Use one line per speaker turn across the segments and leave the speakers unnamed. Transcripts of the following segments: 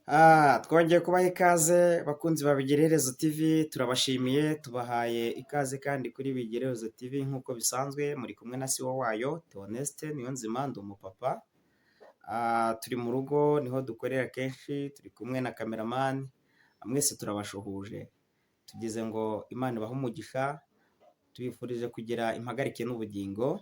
Twongeye kubaha ikaze bakunzi ba Bigereherezo TV, turabashimiye, tubahaye ikaze kandi kuri Bigereherezo TV nk'uko bisanzwe muri kumwe na siwo wayo Theoneste Niyonzima, ndi umupapa. Turi mu rugo niho dukorera kenshi, turi kumwe na cameraman, mwese turabashuhuje. Tugize ngo Imana ibahe umugisha, tubifurije kugira impagarike n'ubugingo.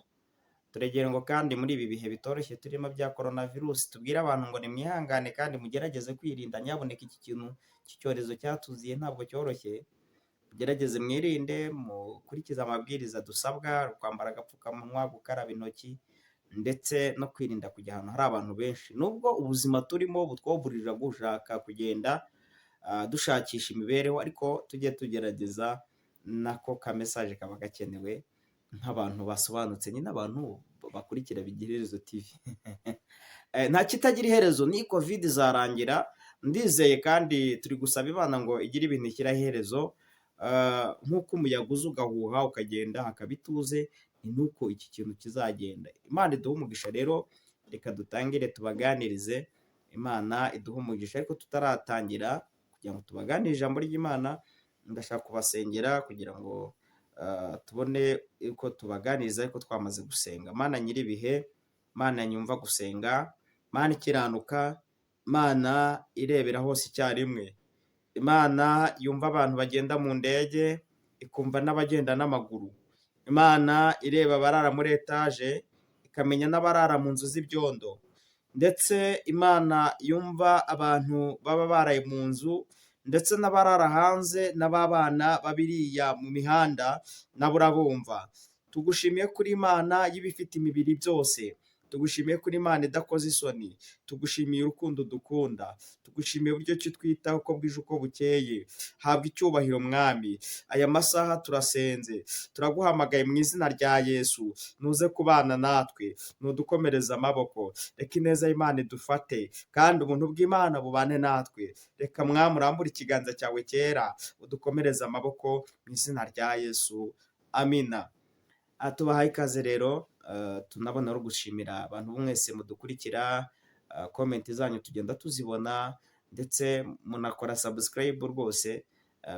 Turegera ngo kandi muri ibi bihe bitoroshye turimo bya corona virus, tubwire abantu ngo nimwihangane kandi mugerageze kwirinda, nyabuneka iki kintu cy'icyorezo cyatuziye ntabwo cyoroshye. Mugerageze mwirinde, mukurikize amabwiriza dusabwa, kwambara agapfukamunwa, gukaraba intoki ndetse no kwirinda kujya ahantu hari abantu benshi. Nubwo ubuzima turimo butwoburira gushaka kugenda dushakisha imibereho, ariko tujye tugerageza nako ka message kaba gakenewe nk'abantu basobanutse nyine, abantu bakurikira Bigereherezo TV. Nta kitagira iherezo, ni Covid izarangira ndizeye, kandi turi gusaba Imana ngo igire ibintu ishyiraho iherezo. Nk'uko umuyaga uza ugahuha ukagenda hakaba ituze, ni nuko iki kintu kizagenda. Imana iduhe umugisha rero, reka dutangire tubaganirize. Imana iduhe umugisha, ariko tutaratangira kugira ngo tubaganirize ijambo ry'Imana, ndashaka kubasengera kugira ngo tubone uko tubaganiriza ariko twamaze gusenga. Mana nyir'ibihe, Mana nyumva gusenga, Mana ikiranuka, Mana irebera hose icyarimwe, Imana yumva abantu bagenda mu ndege, ikumva n'abagenda n'amaguru, Imana ireba abarara muri etaje, ikamenya n'abarara mu nzu z'ibyondo, ndetse Imana yumva abantu baba baraye mu nzu, ndetse n'abarara hanze n'ababana babiriya mu mihanda nabo urabumva. Tugushimiye kuri Imana y'ibifite imibiri byose, tugushimiye kuri Imana idakoze isoni, tugushimiye urukundo dukunda, tugushimiye uburyo ki utwitaho uko bwije uko bukeye. Habwa icyubahiro Mwami, aya masaha turasenze, turaguhamagaye mu izina rya Yesu, nuze kubana natwe, nudukomereze amaboko, reka ineza y'Imana idufate, kandi ubuntu bw'Imana bubane natwe. Reka Mwami urambure ikiganza cyawe cyera, udukomereze amaboko mu izina rya Yesu, amina. Tubahaye ikaze rero, tunabona no gushimira abantu mwese mudukurikira, comment zanyu tugenda tuzibona, ndetse munakora subscribe rwose,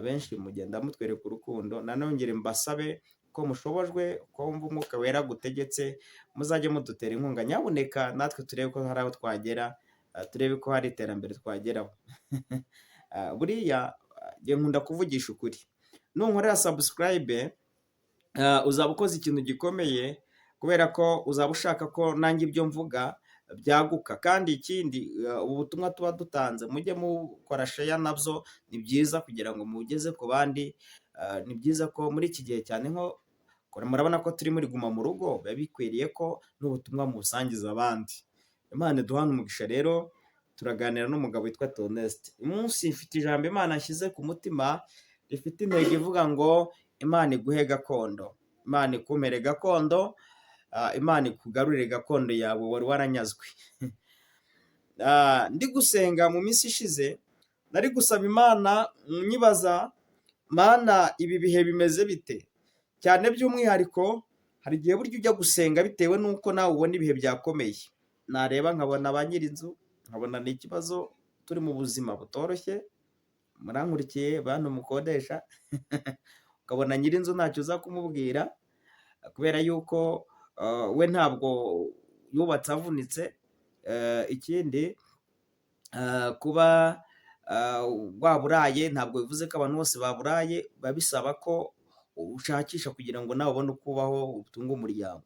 benshi mugenda mutwereka urukundo. Nanongere mbasabe ko mushobojwe, ko wumva Umwuka Wera agutegetse, muzajye mudutera inkunga nyabuneka, natwe turebe ko hari aho twagera, turebe ko hari iterambere twageraho. Buriya njye nkunda kuvugisha ukuri, nunkorera subscribe uzaba ukoze ikintu gikomeye, kubera ko uzaba ushaka ko nanjye ibyo mvuga byaguka. Kandi ikindi, ubu butumwa tuba dutanze mujye mukora share, nabyo ni byiza kugira ngo mugeze ku bandi. Ni byiza ko muri iki gihe cyane nko murabona ko turi muri guma mu rugo, biba bikwiriye ko n'ubutumwa mubusangiza abandi. Imana iduhane umugisha rero, turaganira n'umugabo witwa Theoneste. Uyu munsi mfite ijambo Imana nshyize ku mutima rifite intego ivuga ngo Imana iguhe gakondo, Imana ikumpere gakondo, Imana ikugarurire gakondo yawe wari waranyazwe. Ndi gusenga mu minsi ishize, nari gusaba Imana nyibaza: Mana, ibi bihe bimeze bite? Cyane by'umwihariko hari igihe burya ujya gusenga bitewe n'uko nawe ubona ibihe byakomeye. Nareba nkabona ba nyir'inzu, nkabona ni ikibazo, turi mu buzima butoroshye, murankurikiye bantu mukodesha, ukabona nyir'inzu ntacyo uza kumubwira, kubera yuko we ntabwo yubatse avunitse. Ikindi, kuba waburaye ntabwo bivuze ko abantu bose baburaye, biba bisaba ko ushakisha kugira ngo nawe ubone uko ubaho utunge umuryango.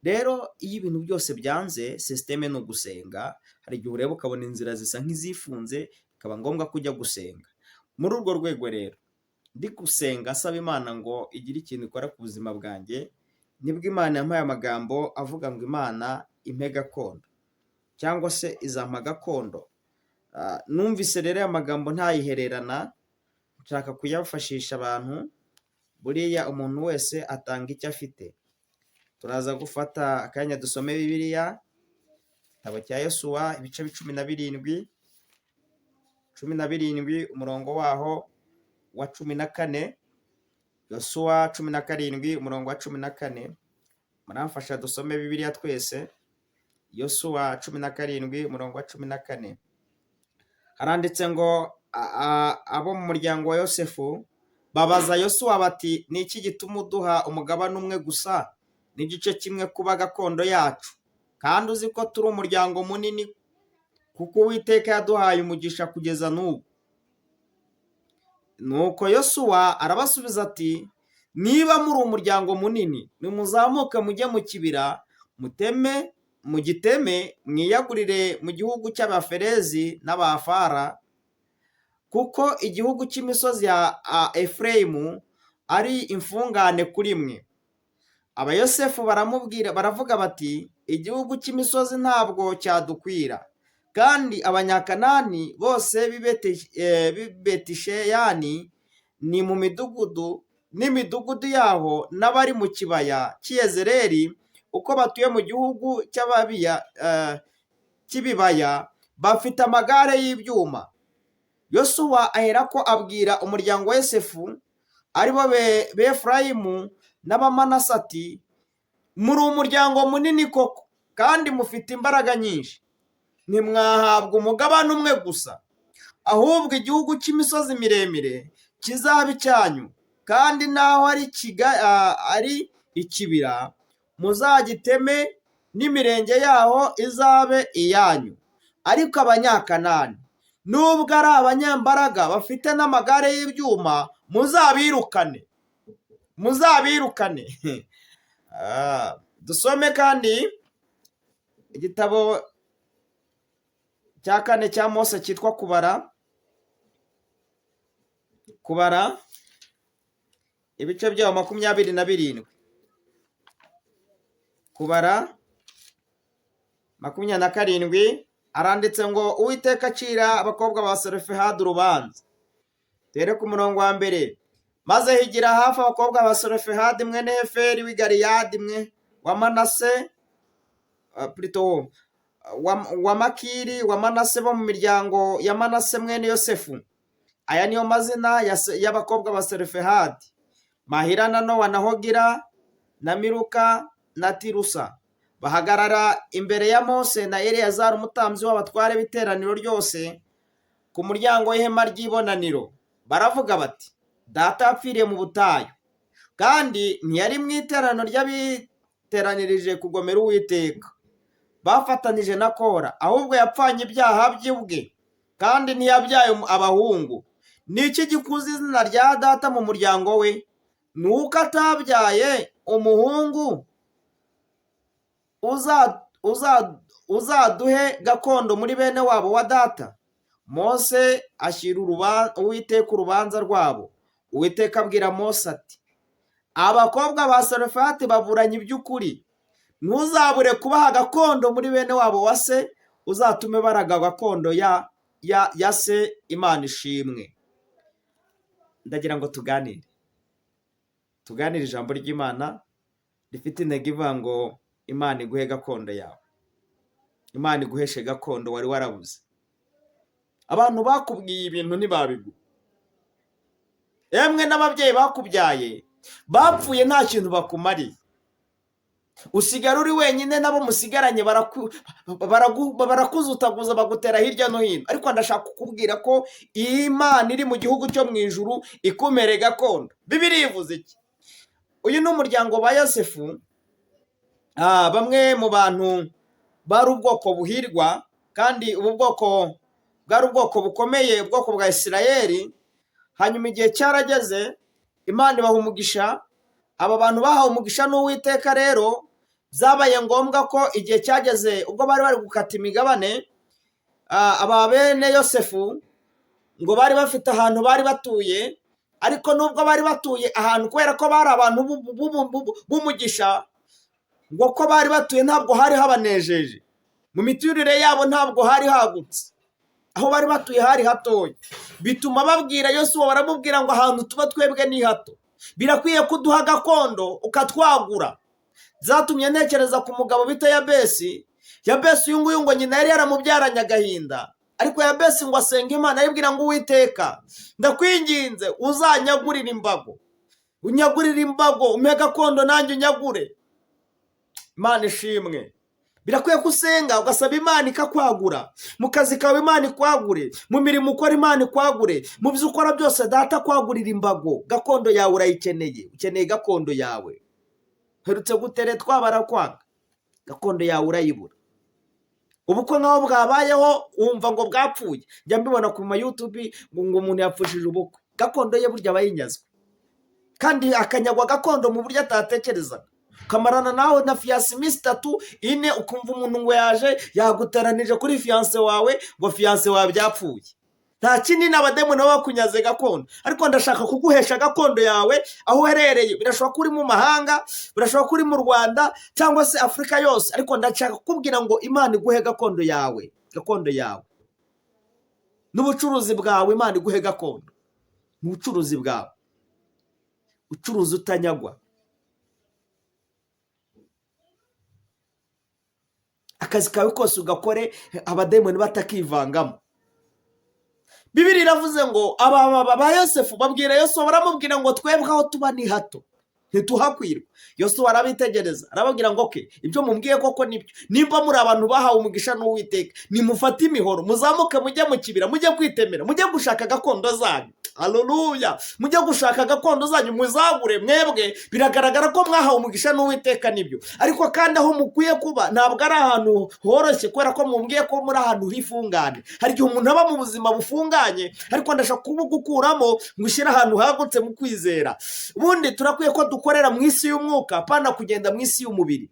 Rero iyo ibintu byose byanze, système ni ugusenga. Hari igihe ureba ukabona inzira zisa nk'izifunze, bikaba ngombwa ko ujya gusenga. Muri urwo rwego rero, ndi gusenga asaba Imana ngo igire ikintu ikora ku buzima bwanjye, nibwo Imana yampaye amagambo avuga ngo Imana impe gakondo cyangwa se izampa gakondo. Numvise rero aya magambo ntayihererana, nshaka kuyafashisha abantu. Buriya umuntu wese atanga icyo afite. Turaza gufata akanya dusome Bibiliya, igitabo cya Yosuwa ibice 17, 17 umurongo waho wa 14, Yosuwa 17 umurongo wa 14. Muramfasha dusome Bibiliya twese, Yosuwa 17 umurongo wa 14. Haranditse ngo abo mu muryango wa Yosefu babaza Yosuwa bati: "Ni iki gituma uduha umugabane umwe gusa n'igice kimwe kuba gakondo yacu, kandi uzi ko turi umuryango munini, kuko Uwiteka yaduhaye umugisha kugeza n'ubu?" Nuko Yosuwa arabasubiza ati: "Niba muri umuryango munini, nimuzamuke mujye mu kibira, muteme mugiteme, mwiyagurire mu gihugu cy'Abaferezi n'Abafara, kuko igihugu cy'imisozi ya Efurayimu ari imfungane kuri mwe." Abayosefu baramubwira, baravuga bati: "Igihugu cy'imisozi ntabwo cyadukwira, kandi Abanyakanani bose b'i Betisheyani ni mu midugudu n'imidugudu yaho n'abari mu kibaya cy'i Yezereli, uko batuye mu gihugu cy'ibibaya, bafite amagare y'ibyuma." Yosuwa aherako abwira umuryango wa Yosefu, aribo Befurayimu n'Abamanase, ati: "Muri umuryango munini koko, kandi mufite imbaraga nyinshi. Ntimwahabwa umugabane umwe gusa, ahubwo igihugu cy'imisozi miremire kizaba icyanyu, kandi naho ari ikibira muzagiteme, n'imirenge yaho izabe iyanyu. Ariko Abanyakanani, nubwo ari abanyambaraga bafite n'amagare y'ibyuma, muzabirukane, muzabirukane." Dusome kandi igitabo cya kane cya Mose cyitwa Kubara, Kubara ibice byaho 27, Kubara 27, aranditse ngo: "Uwiteka acira abakobwa ba Selofehadi urubanza." Duhere ku murongo wa mbere. Maze higira hafi abakobwa ba Selofehadi mwene Heferi w'i Galeyadi, mwe wa Manase, plutôt wa Makiri wa Manase, bo mu miryango ya Manase mwene Yosefu. Aya niyo mazina y'abakobwa ba Selofehadi: Mahila na Nowa na Hogira na Miluka na Tirusa. Bahagarara imbere ya Mose na Eleyazari umutambyi w'abatware b'iteraniro ryose ku muryango w'ihema ry'ibonaniro. Baravuga bati: "Data yapfiriye mu butayu, kandi ntiyari mu iteraniro ry'abiteranirije kugomera Uwiteka bafatanije na Kora, ahubwo yapfanye ibyaha bye ubwe, kandi ntiyabyaye abahungu. Ni iki gikuza izina rya data mu muryango we? Ni uko atabyaye umuhungu uzaduhe gakondo muri bene wabo wa data." Mose ashyira Uwiteka urubanza rwabo. Uwiteka abwira Mose ati: "Abakobwa ba Sarefati baburanye iby'ukuri. Ntuzabure kubaha gakondo muri bene wabo wa se, uzatume baraga gakondo ya se." Imana ishimwe. Ndagira ngo tuganire ijambo ry'Imana rifite intego ivuga ngo Imana iguhe gakondo yawe, Imana iguheshe gakondo wari warabuze. Abantu bakubwiye ibintu ntibabiguha, emwe n'ababyeyi bakubyaye bapfuye nta kintu bakumariye, usigara uri wenyine, nabo musigaranye barakuzutaguza, bagutera hirya no hino. Ariko ndashaka kukubwira ko Imana iri mu gihugu cyo mu ijuru ikumere gakondo. Bibiliya ivuze iki? Uyu ni umuryango wa Yosefu, bamwe mu bantu bari ubwoko buhirwa, kandi ubu bwoko bwari ubwoko bukomeye, ubwoko bwa Isirayeli. Hanyuma igihe cyarageze, Imana ibaha umugisha. Aba bantu bahawe umugisha n'Uwiteka. Rero byabaye ngombwa ko igihe cyageze, ubwo bari bari gukata imigabane, aba bene Yosefu ngo bari bafite ahantu bari batuye. Ariko nubwo bari batuye ahantu, kubera ko bari abantu b'umugisha, ngo ko bari batuye ntabwo hari habanejeje. Mu miturire yabo ntabwo hari hagutse, aho bari batuye hari hatoya. Bituma babwira Yosuwa, baramubwira ngo: "Ahantu tuba twebwe ni hato, birakwiye kuduha gakondo ukatwagura." Zatumye ntekereza ku mugabo bita Yabesi. Yabesi uyu nguyu ngo nyina yari yaramubyaranye agahinda, ariko Yabesi ngo asenga Imana, ayibwira ngo: "Uwiteka, ndakwinginze, uzanyagurire imbago, unyagurire imbago, umpe gakondo nanjye unyagure." Imana ishimwe. Birakwiye ko usenga ugasaba Imana ikakwagura. Mu kazi kawe Imana ikwagure, mu mirimo ukora Imana ikwagure, mu byo ukora byose Data akwagurira imbago. Gakondo yawe urayikeneye, ukeneye gakondo yawe. Uherutse guteretwa barakwanga, gakondo yawe urayibura. Ubukwe nk'aho bwabayeho wumva ngo bwapfuye. Njya mbibona ku ma YouTube ngo umuntu yapfushije ubukwe. Gakondo ye burya aba yinyazwe, kandi akanyagwa gakondo mu buryo atatekerezaga. Ukamarana nawe na fiancé iminsi 3, 4, ukumva umuntu ngo yaje yaguteranije kuri fiancé wawe, ngo fiancé wawe byapfuye. Nta kindi, ni abademoni baba bakunyaze gakondo. Ariko ndashaka kuguhesha gakondo yawe aho uherereye. Birashoboka ko uri mu mahanga, birashoboka ko uri mu Rwanda cyangwa se Afurika yose, ariko ndashaka kukubwira ngo Imana iguhe gakondo yawe, gakondo yawe n'ubucuruzi bwawe. Imana iguhe gakondo mu bucuruzi bwawe, ucuruza utanyagwa. Akazi kawe kose ugakore abademoni batakivangamo. Bibiri iravuze ngo aba ba Yosefu babwira Yosuwa, baramubwira ngo twebwe aho tuba ni hato, ntituhakwirwa. Yosuwa arabitegereza, arababwira ngo okay, ibyo mumbwiye koko nibyo. Nimba muri abantu bahawe umugisha n'Uwiteka, nimufate imihoro muzamuke mujye mu kibira, mujye kwitemera, mujye gushaka gakondo zanyu. Haleluya! Mujye gushaka gakondo zanyu muzagure mwebwe. Biragaragara ko mwahawe umugisha n'Uwiteka, nibyo. Ariko kandi aho mukwiye kuba ntabwo ari ahantu horoshye, kubera ko mumbwiye ko muri ahantu h'ifungane. Hari igihe umuntu aba mu buzima bufunganye, ariko ndashaka kubugukuramo ngo ushyire ahantu hagutse mu kwizera. Ubundi turakwiye ko dukorera mu isi y'umwuka, apana kugenda mu isi y'umubiri.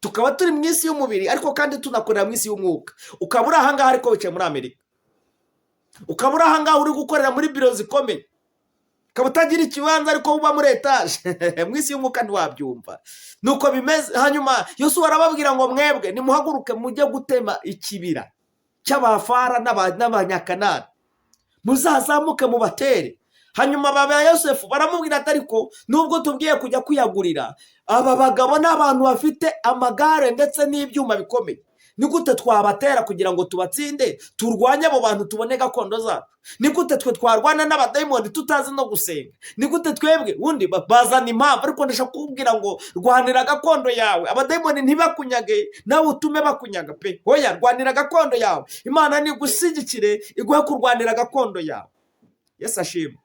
Tukaba turi mu isi y'umubiri ariko kandi tunakorera mu isi y'umwuka. Ukaba uri ahangaha ariko wicaye muri Amerika, ukaba uri ahangaha uri gukorera muri biro zikomeye, ukaba utagira ikibanza ariko uba muri etaje. Mu isi y'umwuka ntiwabyumva, nuko bimeze. Hanyuma Yosuwa arababwira ngo mwebwe nimuhaguruke mujye gutema ikibira cy'abafara n'abanyakanani, muzazamuke mubatere. Hanyuma ba Yosefu baramubwira ati ariko nubwo tubwiye kujya kwiyagurira, aba bagabo ni abantu bafite amagare ndetse n'ibyuma bikomeye, ni gute twabatera kugira ngo tubatsinde, turwanye abo bantu tubone gakondo zacu? Ni gute twe twarwana n'abadayimoni tutazi no gusenga? Ni gute twebwe? Ubundi bazana impamvu, ariko ndashaka kukubwira ngo rwanira gakondo yawe, abadayimoni ntibakunyage nawe utume bakunyaga pe. Hoya, rwanira gakondo yawe, Imana nigushyigikire iguhe kurwanira gakondo yawe. Yesu ashimwe.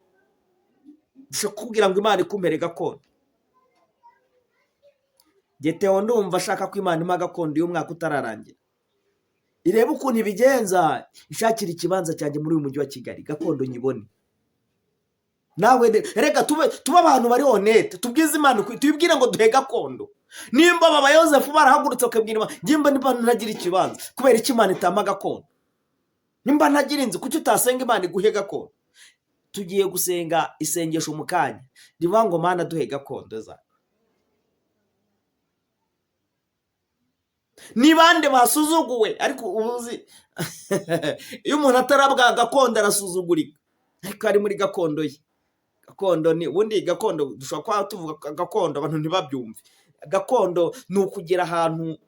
Ndashaka kukubwira ngo Imana ikumpere gakondo. Geteho ndumva ashaka ko Imana impa gakondo y'umwaka utararangira, irebe ukuntu ibigenza, ishakira ikibanza cyanjye muri uyu mujyi wa Kigali, gakondo nyibone. Nawe reka tube abantu bari honnête, tubwize Imana ukuri, tubibwire ngo duhe gakondo. Nimba aba Yosefu barahagurutse bakabwira Imana, nimba niba ntagira ikibanza, kubera iki Imana itampa gakondo? Nimba ntagira inzu, kuki utasenga Imana iguhe gakondo? Tugiye gusenga isengesho mu kanya rivuga ngo Mana duhe gakondo zacu. Ni bande basuzuguwe? Ariko ubuzi iyo umuntu atarabwa gakondo arasuzugurika, ariko ari muri gakondo ye. Gakondo ni ubundi gakondo dushobora kuba tuvuga gakondo abantu ntibabyumve. Gakondo ni ukugera ahantu,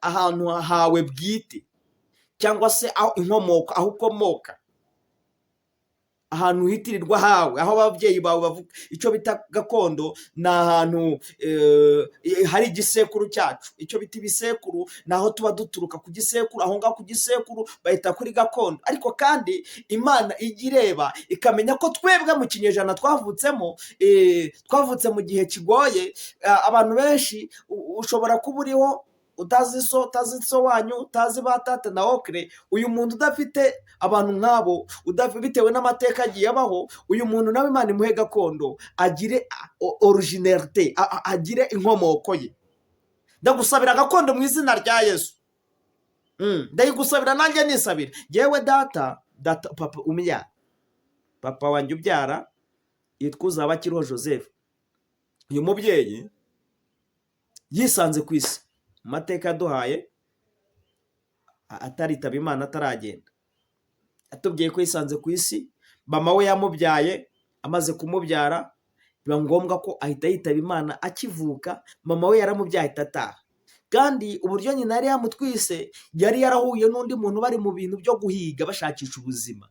ahantu hawe bwite, cyangwa se aho inkomoko, aho ukomoka, ahantu hitirirwa hawe, aho ababyeyi bawe bavuka. Icyo bita gakondo ni ahantu hari igisekuru cyacu. Icyo bita ibisekuru ni aho tuba duturuka ku gisekuru, aho ngaho ku gisekuru bahita kuri gakondo. Ariko kandi Imana ijya ireba ikamenya ko twebwe mu kinyejana twavutsemo, twavutse mu gihe kigoye. Abantu benshi ushobora kuba uriho utazi so, utazi so wanyu, utazi ba tata na okre. Uyu muntu udafite abantu nk'abo, bitewe n'amateka agiye abaho, uyu muntu nawe Imana imuhe gakondo, agire originalité, agire inkomoko ye. Ndagusabira gakondo mu izina rya Yesu. Ndayigusabira nanjye nisabira. Yewe data, data papa umbyara, papa wanjye ubyara yitwa Uzabakiriho Joseph. Uyu mubyeyi yisanze ku isi mu mateka yaduhaye ataritaba Imana, ataragenda, atubwiye ko yisanze ku isi. Mama we yamubyaye, amaze kumubyara biba ngombwa ko ahita yitaba Imana akivuka. Mama we yaramubyaye ahita ataha. Kandi uburyo nyina yari yamutwise, yari yarahuye n'undi muntu bari mu bintu byo guhiga bashakisha ubuzima.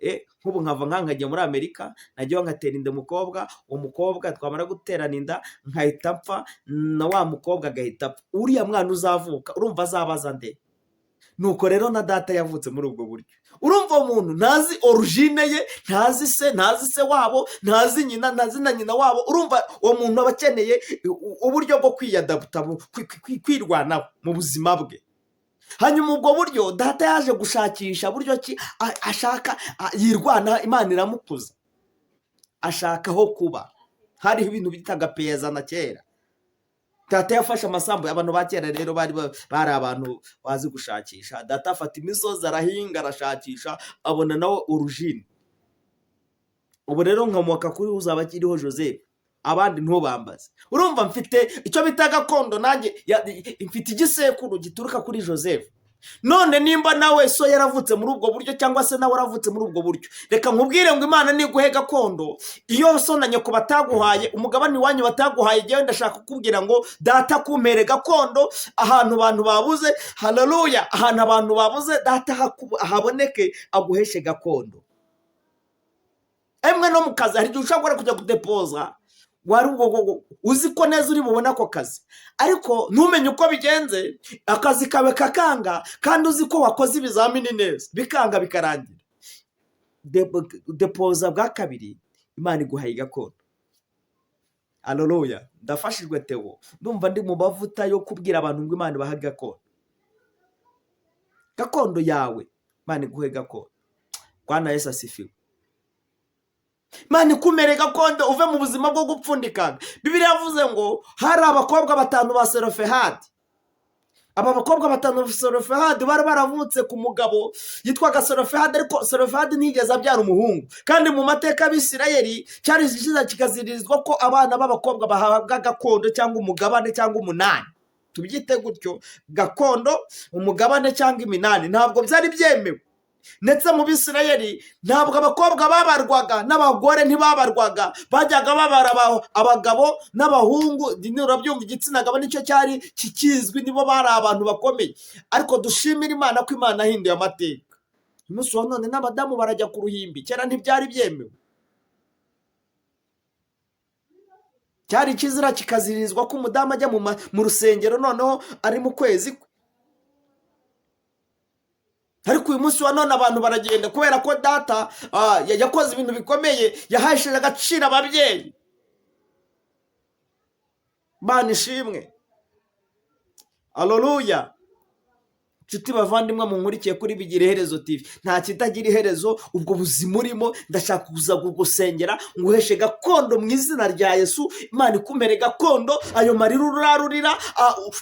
Nk'ubu nkava nka nkajya muri Amerika, najyayo ngatera inda umukobwa, uwo mukobwa twamara guterana inda nkahita mpfa, na wa mukobwa agahita apfa, uriya mwana uzavuka urumva azabaza nde? Nuko rero na data yavutse muri ubwo buryo. Urumva uwo muntu ntazi origine ye, ntazi se, ntazi se wabo, ntazi nyina, ntazi na nyina wabo. Urumva uwo muntu aba akeneye uburyo bwo kwiyadaputa, kwirwanaho mu buzima bwe. Hanyuma ubwo buryo data yaje gushakisha buryo ki ashaka yirwana, Imana iramukuza, ashaka aho kuba. Hariho ibintu bitaga peza na kera. Data yafashe amasambu, abantu ba kera rero bari abantu bazi gushakisha. Data afata imisozi arahinga, arashakisha, abona nawe origine. Ubu rero nkomoka kuri uzaba akiriho Joseph, abandi ntubambaze. Urumva mfite icyo bita gakondo, nanjye mfite igisekuru gituruka kuri Joseph. None nimba nawe so yaravutse muri ubwo buryo, cyangwa se nawe waravutse muri ubwo buryo, reka nkubwire ngo Imana niguhe gakondo iyo so na nyoko bataguhaye, umugabane iwanyu bataguhaye. Igihe ndashaka kukubwira ngo data kumpere gakondo ahantu abantu babuze. Haleluya! Ahantu abantu babuze, data haboneke, aguheshe gakondo. Emwe no mu kazi hari igihe ushobora kujya kudepoza, wari uzi ko neza uri bubone ako kazi, ariko ntumenye uko bigenze, akazi kawe kakanga, kandi uzi ko wakoze ibizamini neza, bikanga bikarangira. Depoza bwa kabiri, Imana iguhaye gakondo. Aleluya! Ndafashijwe Theo, ndumva ndi mu mavuta yo kubwira abantu ngo Imana ibahe gakondo. Gakondo yawe, Imana iguhe gakondo. Bwana Yesu asifiwe! Imana ikumere gakondo, uve mu buzima bwo gupfundikana. Bibiliya yavuze ngo hari abakobwa batanu ba Serofehadi. Aba bakobwa batanu ba Serofehadi bari baravutse ku mugabo yitwaga Serofehadi, ariko Serofehadi ntiyigeze abyara umuhungu. Kandi mu mateka y'Abisirayeli cyari kiza kikaziririzwa ko abana b'abakobwa bahabwa gakondo cyangwa umugabane cyangwa umunani, tubyite gutyo, gakondo, umugabane cyangwa iminani, ntabwo byari byemewe. Ndetse mu Bisirayeli ntabwo abakobwa babarwaga n'abagore ntibabarwaga, bajyaga babara abagabo n'abahungu. Urabyumva, igitsina gabo nicyo cyari kikizwi, nibo bari abantu bakomeye. Ariko dushimire Imana ko Imana yahinduye amateka. Umunsi wa none n'abadamu barajya ku ruhimbi, kera ntibyari byemewe. Cyari ikizira kikazirizwa ko umudamu ajya mu rusengero noneho ari mu kwezi kwe. Ariko uyu munsi wa none abantu baragenda kubera ko data yakoze ibintu bikomeye, yahesheje agaciro ababyeyi. Imana ishimwe, aleluya! Nshuti bavandimwe munkurikiye kuri Bigira Iherezo TV, nta kitagira iherezo. Ubwo buzima urimo, ndashaka kuza kugusengera nguheshe gakondo mu izina rya Yesu. Imana ikumere gakondo. Ayo marira urarurira,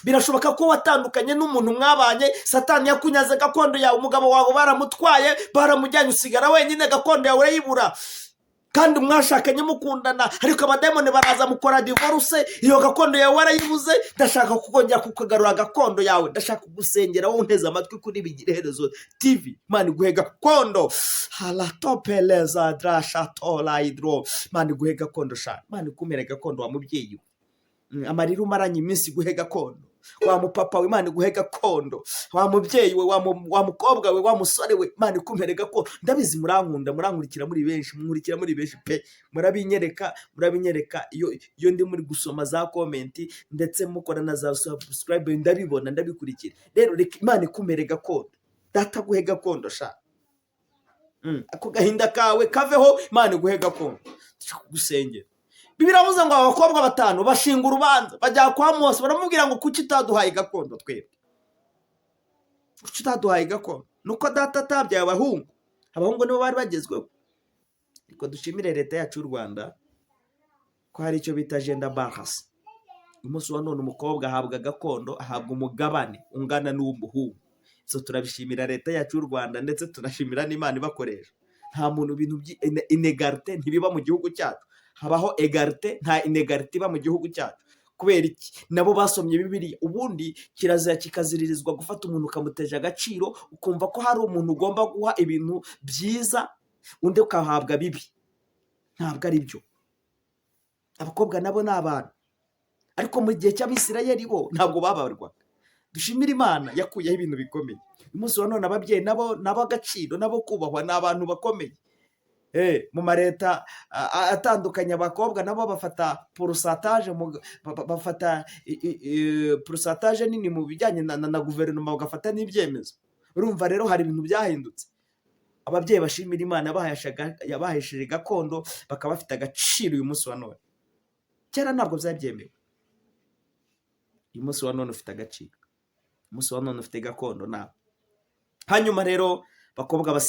birashoboka ko watandukanye n'umuntu mwabanye, Satani yakunyaze gakondo yawe, umugabo wawe baramutwaye, baramujyanye, usigara wenyine, gakondo yawe urayibura. Kandi mwashakanye mukundana, ariko abadayimoni baraza mukora divorce, iyo gakondo yawe warayibuze. Ndashaka kukongera kukagarura gakondo yawe. Ndashaka kugusengera wowe unteze amatwi kuri Bigira Iherezo TV, Imana iguhe gakondo. Haratopeleza drashatora hidro. Imana iguhe gakondo sha, Imana ikumere gakondo wa mubyeyi we. Amarira umaranye iminsi, iguhe gakondo. Wa mupapa we, Imana iguhe gakondo. Wa mubyeyi we, wa mukobwa we, wa musore we, Imana ikumpere gakondo. Ndabizi murankunda, murankurikira muri benshi, munkurikira muri benshi pe, murabinyereka, murabinyereka iyo ndi muri gusoma za comment, ndetse mukora na za subscribe, ndabibona, ndabikurikira. Rero reka Imana ikumpere gakondo, data aguhe gakondo sha. Ako gahinda kawe kaveho, Imana iguhe gakondo. Gusengera, Bibiliya iravuze ngo abakobwa batanu bashinga urubanza, bajya kwa Mose, baramubwira ngo kuki utaduhaye gakondo twebwe? Kuki utaduhaye gakondo? Nuko data atabyaye abahungu, abahungu nibo bari bagezweho. Ariko dushimire leta yacu y'u Rwanda ko hari icyo bita gender balance. Umunsi wa none umukobwa ahabwa gakondo, ahabwa umugabane ungana n'uw'umuhungu. So turabishimira leta yacu y'u Rwanda, ndetse tunashimira n'Imana ibakoresha. Nta muntu, ibintu inégalité ntibiba mu gihugu cyacu, habaho égalité, nta inégalité iba mu gihugu cyacu. Kubera iki? Nabo basomye Bibiliya. Ubundi kirazira kikaziririzwa gufata umuntu ukamuteje agaciro, ukumva ko hari umuntu ugomba guha ibintu byiza, undi ukahabwa bibi. Ntabwo ari byo. Abakobwa nabo ni abantu, ariko mu gihe cy'Abisirayeli bo ntabwo babarwaga. Dushimire Imana yakuyeho ibintu bikomeye. Umunsi wa none ababyeyi nabo nabo agaciro, nabo kubahwa, ni abantu bakomeye. Mu mareta atandukanye abakobwa nabo bafata pourcentage, bafata pourcentage nini mu bijyanye na guverinoma, bagafata n'ibyemezo. Urumva rero hari ibintu byahindutse. Ababyeyi bashimira Imana yabahesheje gakondo, bakaba bafite agaciro uyu munsi wa none. Kera ntabwo byari byemewe. Uyu munsi wa none ufite agaciro, umunsi wa none ufite gakondo nawe. Hanyuma rero bakobwa ba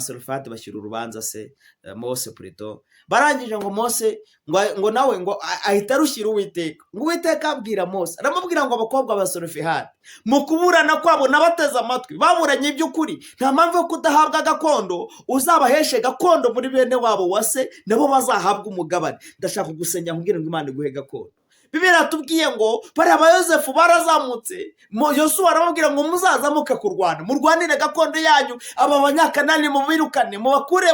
Selofehadi bashyira urubanza se Mose purito. Barangije ngo Mose ngo nawe ngo ahita arushyira Uwiteka. Ngo Uwiteka abwira Mose, aramubwira ngo abakobwa ba Selofehadi mu kuburana kwabo nabateze amatwi, baburanye iby'ukuri, nta mpamvu yo kudahabwa gakondo. Uzabaheshe gakondo muri bene wabo wa se, nabo bazahabwa umugabane. Ndashaka kugusengera kugira ngo Imana iguhe gakondo. Bibiliya iratubwiye ngo bariya ba Yosefu barazamutse, Yosuwa arababwira ngo muzazamuke kurwana, murwanire gakondo yanyu, aba Banyakanani mubirukane, mubakure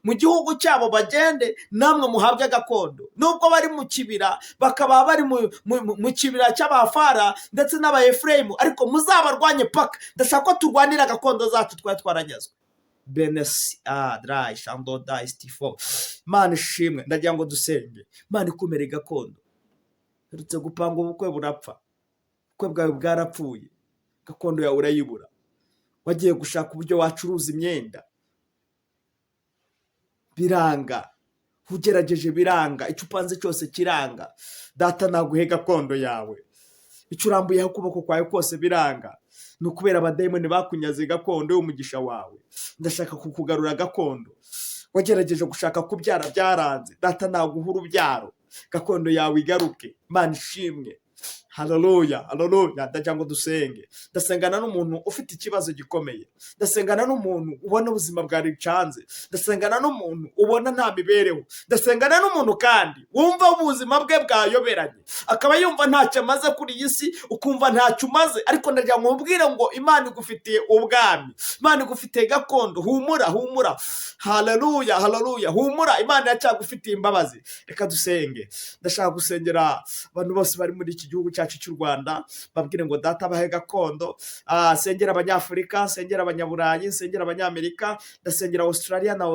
mu gihugu cyabo bagende, namwe muhabwe gakondo. Nubwo bari mu kibira, bakaba bari mu kibira cy'Abafara ndetse n'Abaefurayimu, ariko muzabarwanye paka. Ndashaka ko turwanira gakondo zacu twari twaranyazwe. Benesi adarayi shandoda istifo. Imana ishimwe. Ndagira ngo dusenge Imana ikumere gakondo. Uherutse gupanga ubukwe burapfa, ubukwe bwawe bwarapfuye, gakondo yawe urayibura. Wagiye gushaka uburyo wacuruza imyenda biranga, ugerageje biranga, icyo upanze cyose kiranga. Data naguhe gakondo yawe. Icyo urambuyeho ukuboko kwawe kose biranga, ni ukubera abadayimoni bakunyaze gakondo y'umugisha wawe. Ndashaka kukugarura gakondo. Wagerageje gushaka kubyara byaranze, Data naguha urubyaro, gakondo yawe igaruke. Imana ishimwe. Haleluya, haleluya. Ndagira ngo dusenge. Ndasengana n'umuntu ufite ikibazo gikomeye, ndasengana n'umuntu ubona ubuzima bwaricanze, ndasengana n'umuntu ubona nta mibereho, ndasengana n'umuntu kandi wumva ubuzima bwe bwayoberanye, akaba yumva ntacyo amaze kuri iyi si, ukumva ntacyo umaze. Ariko ndagira ngo mubwire ngo Imana igufitiye ubwami, Imana igufitiye gakondo. Humura, humura. Haleluya, haleluya. Humura, Imana iracyagufitiye imbabazi. Reka dusenge. Ndashaka gusengera abantu bose bari muri iki gihugu cyacu cy'u Rwanda, babwire ngo Data abahe gakondo. Sengera Abanyafurika, sengera Abanyaburayi, sengera Abanyamerika, ndasengera Australia na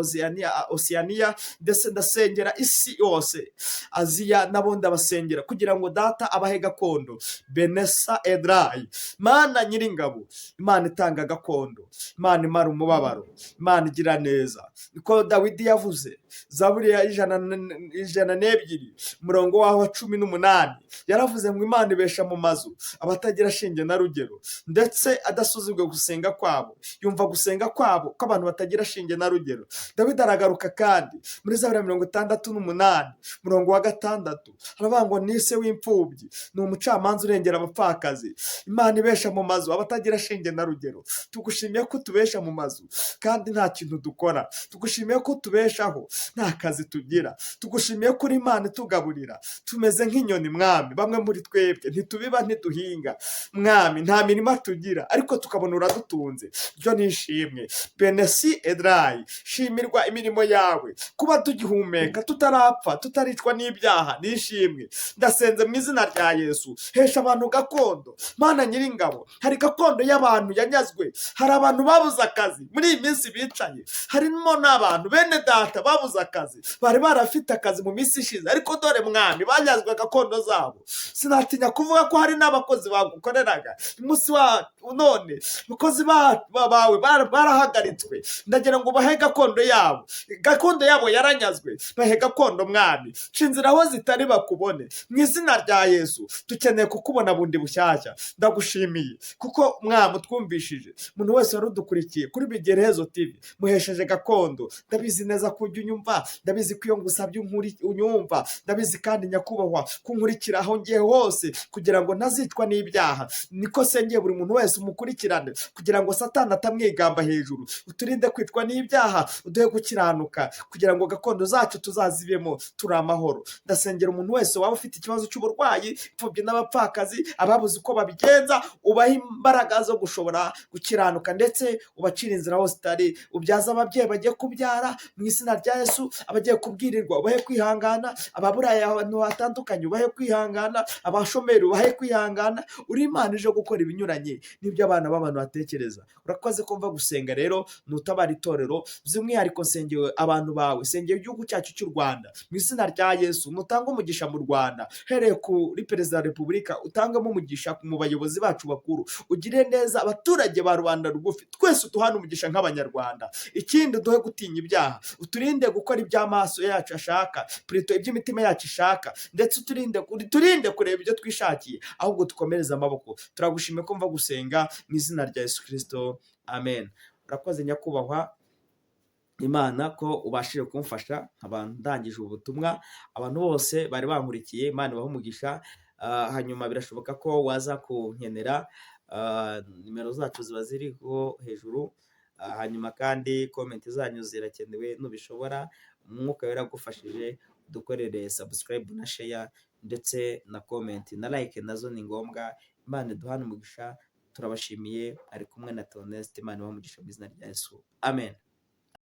Oceania, ndetse ndasengera isi yose, Aziya nabo ndabasengera kugira ngo Data abahe gakondo. Benesa Edrayi. Mana Nyiringabo, Imana itanga gakondo, Imana imara umubabaro, Imana igira neza. Niko Dawidi yavuze, Zaburi ya 102, umurongo waho wa 18, yaravuze ngo Imana ibesha mu mazu abatagira shinge na rugero, ndetse adasuzugwe gusenga kwabo, yumva gusenga kwabo kw'abantu batagira shinge na rugero. Dawidi aragaruka kandi muri Zaburi ya 68, umurongo wa 6, aravuga ngo ni se w'imfubyi, ni umucamanza urengera abapfakazi. Imana ibesha mu mazu abatagira shinge na rugero, tugushimiye ko utubesha mu mazu kandi nta kintu dukora, tugushimiye ko utubeshaho nta kazi tugira, tugushimiye ko uri Imana itugaburira tumeze nk'inyoni. Mwami, bamwe muri twebwe ntitubiba, ntiduhinga, Mwami, nta mirima tugira, ariko tukabona uradutunze. Ryo ni ishimwe. Benesi Edrayi, shimirwa imirimo yawe. Kuba tugihumeka, tutarapfa, tutaricwa n'ibyaha ni ishimwe. Ndasenze mu izina rya Yesu, hesha abantu gakondo. Mana Nyiringabo, hari gakondo y'abantu yanyazwe, hari abantu babuze akazi muri iyi minsi bicaye, harimo n'abantu bene data babuze akazi, bari barafite akazi mu minsi ishize, ariko dore Mwami banyazwe gakondo zabo. Sinatinya kuvuga ko hari n'abakozi bagukoreraga, umunsi wa none abakozi bawe barahagaritswe. Ndagira ngo bahe gakondo yabo, gakondo yabo yaranyazwe, bahe gakondo Mwami. Ca inzira aho zitari bakubone mu izina rya Yesu. Dukeneye kukubona bundi bushyashya. Ndagushimiye kuko Mwami utwumvishije. Umuntu wese wari udukurikiye kuri Bigerehezo TV muhesheje gakondo. Ndabizi neza ko ujya unyumva, ndabizi ko iyo ngusabye unyumva, ndabizi kandi Nyakubahwa ko unkurikira aho ngiye hose kugira ngo ntazicwa n'ibyaha. Niko sengeye buri muntu wese umukurikirane kugira ngo Satani atamwigamba hejuru. Uturinde kwicwa n'ibyaha, uduhe gukiranuka kugira ngo gakondo zacu tuzazibemo turi amahoro. Ndasengera umuntu wese waba ufite ikibazo cy'uburwayi, imfubyi n'abapfakazi, ababuze uko babigenza, ubahe imbaraga zo gushobora gukiranuka, ndetse ubacire inzira aho zitari. Ubyaze ababyeyi bagiye kubyara mu izina rya Yesu, abagiye kubwirirwa ubahe kwihangana, ababuraye ahantu hatandukanye ubahe kwihangana, abashomeri.
ibikomere, ubahe kwihangana. Uri Imana ije gukora ibinyuranye n'ibyo abana b'abantu batekereza. Urakoze ko mva gusenga rero, nutabara itorero, by'umwihariko nsengeye abantu bawe, sengeye igihugu cyacu cy'u Rwanda mu izina rya Yesu. Nutange umugisha mu Rwanda, hereye kuri Perezida wa Repubulika, utangemo umugisha mu bayobozi bacu bakuru, ugire neza abaturage ba rubanda rugufi, twese uduhane umugisha nk'Abanyarwanda. Ikindi, uduhe gutinya ibyaha, uturinde gukora iby'amaso yacu ashaka, plutôt iby'imitima yacu ishaka, ndetse uturinde kureba ibyo twishakiye, ahubwo dukomereze amaboko. Turagushimiye ko mva gusenga mu izina rya Yesu Kirisito, amen. Urakoze Nyakubahwa Imana ko ubashije kumfasha nkaba ndangije ubu butumwa. Abantu bose bari bankurikiye, Imana ibahe umugisha. Hanyuma birashoboka ko waza kunkenera, nimero zacu ziba ziriho hejuru. Hanyuma kandi comment zanyu zirakenewe. Nubishobora, Umwuka Wera agufashije, dukorere subscribe na share ndetse na comment na like, nazo ni ngombwa. Imana iduhane umugisha. Turabashimiye. Ari kumwe na Theoneste. Imana ibahe umugisha mu izina rya Yesu, amen.